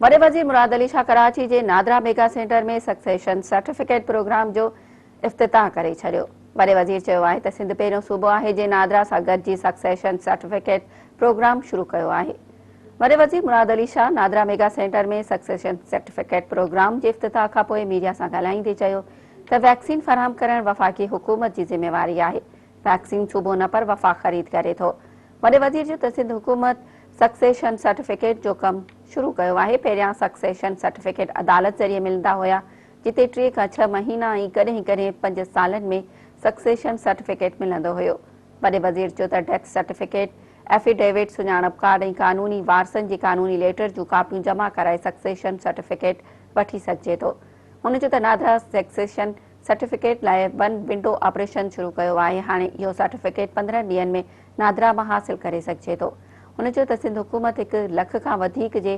وڏي وزير مراد علي شاهه ڪراچي جي NADRA mega centre ۾ succession certificate programme جو افتتاح ڪري ڇڏيو. وڏي وزير چيو آهي ته سنڌ پهريون صوبو آهي جنهن نادرا سان گڏجي سڪسيشن سرٽيفڪيٽ پروگرام شروع ڪيو آهي. وڏي وزير Murad Ali Shah NADRA mega centre ۾ succession certificate programme جي افتتاح کانپوء ميڊيا سان ڳالهائيندي چيو ته ويڪسين فراهم ڪرڻ وفاقي حڪومت جي ذميواري آهي، ويڪسين صوبو نه پر وفاق خريد ڪري ٿو. وڏي وزير چيو ته سنڌ حڪومت سڪسيشن سرٽيفڪيٽ جو ڪم شروع ڪيو آهي، پهريان سڪسيشن سرٽيفڪيٽ عدالت ذريعي ملندا هيا، جتي ٽي کان ڇهه مهينا ۽ ڪڏهن ڪڏهن پنج سالن ۾ سڪسيشن سرٽيفڪيٽ ملندو هيو. وڏي وزير چيو ته ڊيٿ سرٽيفڪيٽ، ايفيڊيوٽ، سڃاڻپ ڪارڊ ۽ قانوني وارثن جي قانوني ليٽر جون ڪاپيون جمع ڪرائي سڪسيشن سرٽيفڪيٽ وٺي سگهجي ٿو. هن چيو ته نادرا سڪسيشن سرٽيفڪيٽ لاء ون ونڊو آپريشن شروع ڪيو آهي، هاڻي اهو سرٽيفڪيٽ 15 ڏينهن ۾ نادرا مان حاصل ڪري سگهجي ٿو. هن چيو ته سنڌ حڪومت هڪ لک کان وڌيڪ جي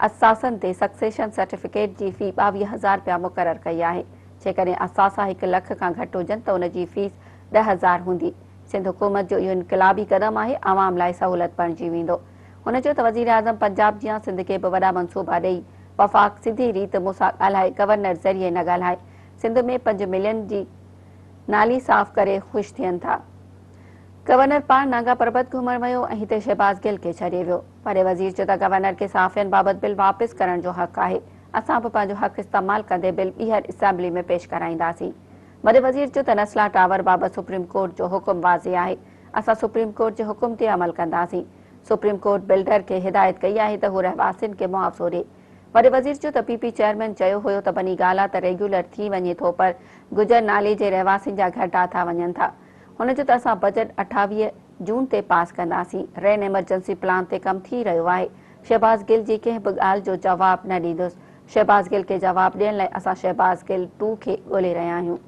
اثاثن تي سڪسيشن سرٽيفڪيٽ جي في 22 هزار رپيا مقرر ڪئي آهي، جيڪڏهن اثاثا هڪ لک کان گهٽ هجن ته ان جي فيس 10 هزار هوندي. سنڌ حڪومت جو اهو انقلابي قدم آهي، عوام لاء سهولت بڻجي ويندو. هن چيو ته وزيراعظم پنجاب جيان سنڌ کي به وڏا منصوبا ڏئي، وفاق سڌي ريت مون سان ڳالهائي، گورنر ذريعي نه ڳالهائي، سنڌ ۾ پنج ملين جي نالي صاف ڪري خوش ٿين ٿا. گورنر پاڻ نانگا پربت گهمڻ ويو ۽ هتي شهباز گل کي ڇڏي ويو. وڏي وزير چيو ته گورنر کي صحافين بابت بل واپس ڪرڻ جو حق آهي، اسان به پنهنجو حق استعمال ڪندي بل ٻيهر اسيمبلي ۾ پيش ڪرائينداسين. وڏي وزير چيو ته نسلا ٽاور بابت سپريم ڪورٽ جو حڪم واضح آهي، اسان سپريم ڪورٽ جي حڪم تي عمل ڪنداسين. سپريم ڪورٽ بلڊر کي هدايت ڪئي آهي ته هو رهواسين کي معاوضو ڏي. وڏي وزير چيو ته پي پي چيئرمين چيو هيو ته بني گالا ته ريگيولر ٿي وڃي ٿو پر گجر نالي جي رهواسين جا گهر ڊاٿا وڃن ٿا. هن چيو ته اسان بجيٽ 28 جون تي پاس ڪنداسين، رين ايمرجنسي پلان تي ڪم ٿي رهيو آهي، شهباز گل جي ڪنهن به ڳالهه جو جواب نه ڏيندس، شهباز گل کي جواب ڏيڻ لاء اسان شهباز گل ٽو کي ڳولي رهيا آهيون.